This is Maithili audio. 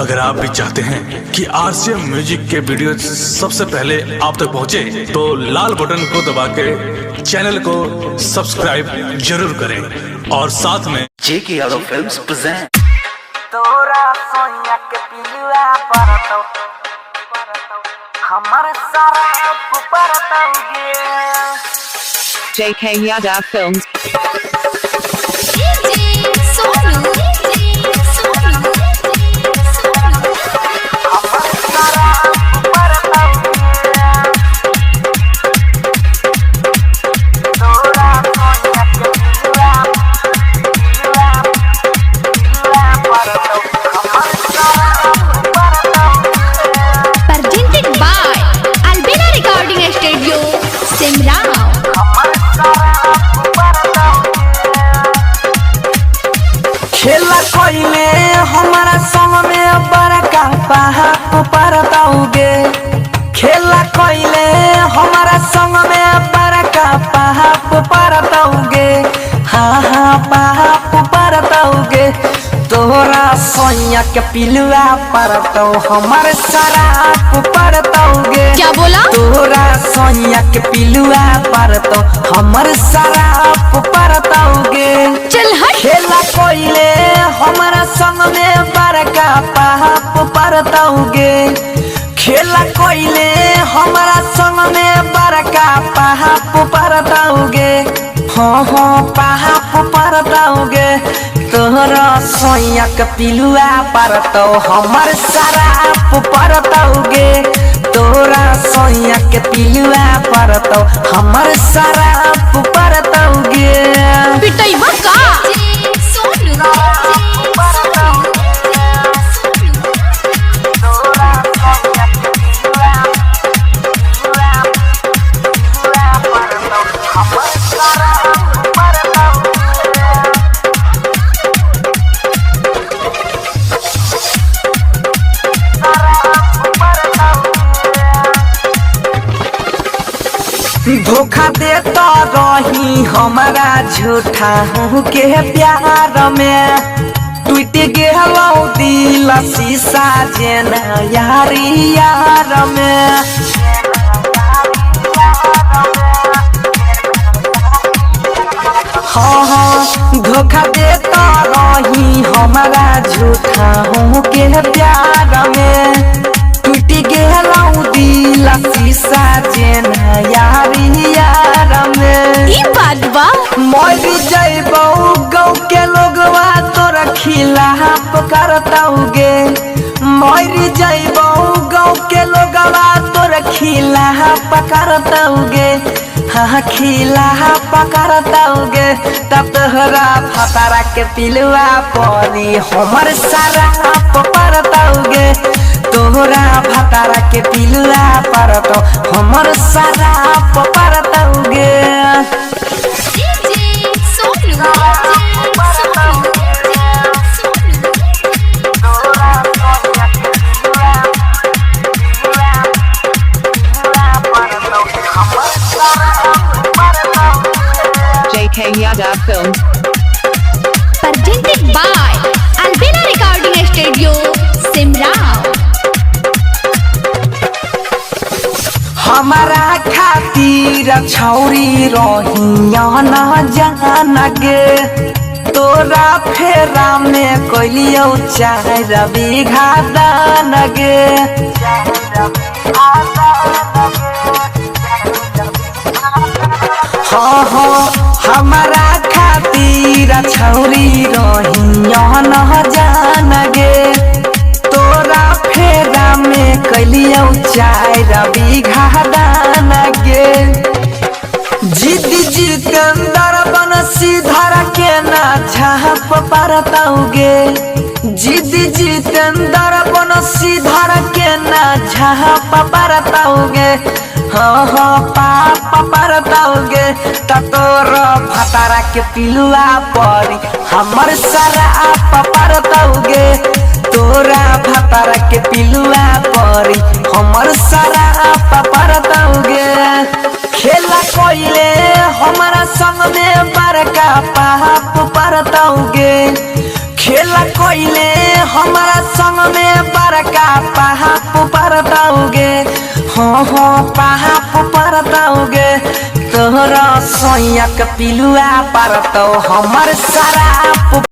अगर आप भी चाहते हैं कि आरसीएम म्यूजिक के वीडियो सबसे पहले आप तक पहुंचे, तो लाल बटन को दबा के चैनल को सब्सक्राइब जरूर करें और साथ में JK Yadav Films present. तोरा सोनिया के पिलुआ परतौ हमर सारा परतौ गे। JK Yadav Films. DJ Sonu, DJ Sonu, Sonu. हमर सारा परतौ गे। तोरा सोनिया के पिलुआ पिलुआ पिलुआ परतौ हमर सारा परतौ गे। Presented by Albina Recording Studio, Simrao. हमर सारा परतौ गे। खेला कोइले हमारा संग में बड़का पाप परताउगे। खेला कोइले हमारा संग में बड़का पाप परताउगे। हाँ हाँ पाप परताउगे। तोरा सोनिया के पिलुआ परतौ हमर शराब परताउगे। क्या बोला? तोरा सोनिया के पिलुआ परतौ हमर शराब परताउगे। चल हट। खेला कोइले हमारा संग में बड़का पाप परतौगे। खेला कोइले हमारा संग में बड़का पाप परतौगे। हाँ हाँ पाप परतौगे। तोहरा सोनिया के पिलुआ परतौ हमर शराब परतौगे। तोरा सोनिया के पिलुआ परतौ हमर शराब परतौगे। पिटैबा का? DJ Sonu, DJ Sonu, Sonu. तोरा सोनिया के पिलुआ पिलुआ पिलुआ परतौ हमर सारा परतौ गे। सारा परतौ गे। धोखा देता रही हमारा झूठा हूँ के प्यार में। टूट गेलौ दिल शीशा जेना यारी यार में। हाँ हाँ धोखा देता रही हमारा झूठा हूँ के प्यार में। टूट गेलौ दिल शीशा जेना यारी यार में। ई बात बा। मर जइबौ गाँव के लोगवा तोरा खिलाफ करतौगे। मर जइबौ गाँव के लोगवा तोरा खिलाफ करतौगे। हाँ खिलाफ करतौगे। तब तोहरा फतारा के पिलुआ परी हमर शराब परतौगे। तोहरा फतारा के पिलुआ परतौ हमर शराब परतौगे। DJ Sonu, DJ Sonu, Sonu. तोरा सोनिया के पिलुआ पिलुआ पिलुआ परतौ हमर सारा परतौ गे। JK Yadav Films. Presented by Albina Recording Studio, Simrao. हमारा खातिर छौरी रहिया न जान गे। तोरा फेरा में कैलियौ 4 बीघा दान गे। हाँ हाँ हमारा खातिर छौरी रहिया न जान गे। तोरा फेरा में कैलियौ 4 बीघा दान गे। जिद जितेंद्र बनसी धर के ना झाप परतौगे। जिद जितेंद्र बनसी धर के ना झाप परतौगे। हाँ हाँ पाप परतौगे। त तोर फतारा के पिलुआ परी हमर शराब परतौगे। तोरा फतारा के पिलुआ परी हमर शराब परतौगे। खेला कोइले हमारा संग में बड़का पाप परतौगे। खेला कोइले हमारा संग में। बड़का पाप परताउगे, हाँ हाँ पाप परताउगे। तोहरा सोया के पिलुआ परतौ हमर शराब।